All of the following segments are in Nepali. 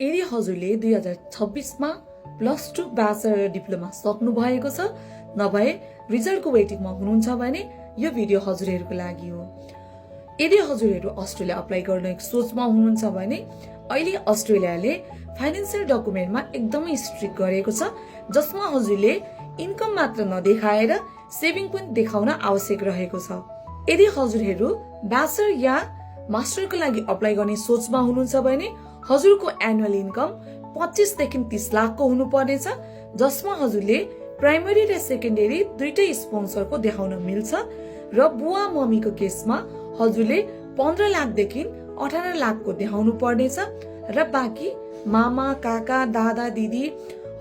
यदि हजुरले 2026 मा +2 ब्याचलर डिप्लोमा सक्नु भएको छ नभए रिजल्टको वेटिङमा हुनुहुन्छ भने यो भिडियो हजुरहरूको लागि हो। यदि हजुरहरू अस्ट्रेलिया अप्लाई गर्न एक सोचमा हुनुहुन्छ भने अहिले अस्ट्रेलियाले फाइनान्शियल डकुमेन्टमा एकदमै स्ट्रिक्ट गरेको छ, जसमा हजुरले इन्कम मात्र नदेखाएर सेभिङ पनि देखाउन आवश्यक रहेको छ। यदि हजुरहरू ब्याचलर या मास्टरको लागि अप्लाई गर्ने सोचमा हुनुहुन्छ भने हजुरको एनुअल इन्कम 25 देखि 30 लाखको हुनुपर्नेछ, जसमा हजुरले प्राइमरी र सेकेन्डरी दुईटै स्पोन्सरको देखाउन मिल्छ र बुवा मम्मीको केसमा हजुरले 15 लाखदेखि 18 लाखको देखाउनु पर्नेछ र बाँकी मामा काका दादा दिदी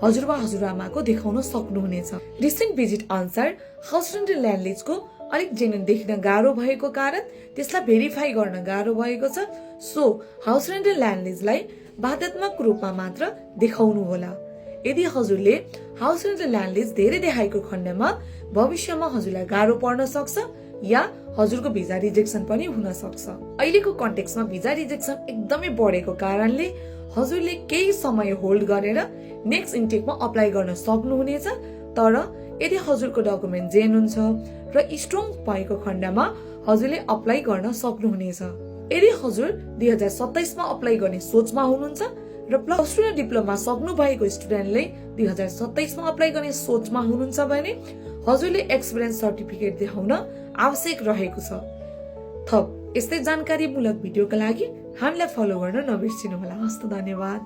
हजुरबा हजुरआमाको देखाउन सक्नुहुनेछ। रिसेन्ट भिजिट अनुसार हाउस रेन्ट ल्यान्डलिजको अलिक जेन्युन देखिन गाह्रो भएको कारण त्यसलाई भेरिफाई गर्न गाह्रो भएको छ। सो हाउस रेन्ट ल्यान्डलिजलाई बाध्यात्मक रूपमा मात्र देखाउनु होला। यदि हजुरले हाउस रेन्ट ल्यान्डलिज धेरै देखाएको खण्डमा भविष्यमा हजुरलाई गाह्रो पर्न सक्छ या हजुरको भिजा रिजेक्सन पनि हुन सक्छ। अहिलेको कन्टेक्समा भिजा रिजेक्सन एकदमै बढेको कारणले हजुरले केही समय होल्ड गरेर नेक्स्ट इन्टेकमा अप्लाई गर्न सक्नुहुनेछ। तर यदि हजुरको डकुमेन्ट जेन्युन छ र स्ट्रङ भएको खण्डमा हजुरले अप्लाई गर्न सक्नुहुनेछ। यदि हजुर 2027 मा अप्लाई गर्ने सोचमा हुनुहुन्छ र +2 र डिप्लोमा सक्नु भएको स्टुडेन्टले 2027 मा अप्लाई गर्ने सोचमा हुनुहुन्छ भने हजुरले एक्सपिरियन्स सर्टिफिकेट देखाउन आवश्यक रहेको छ। थप यस्तै जानकारीमूलक भिडियोका लागि हामीलाई फलो गर्न नबिर्सिनुहोला। हस्त धन्यवाद।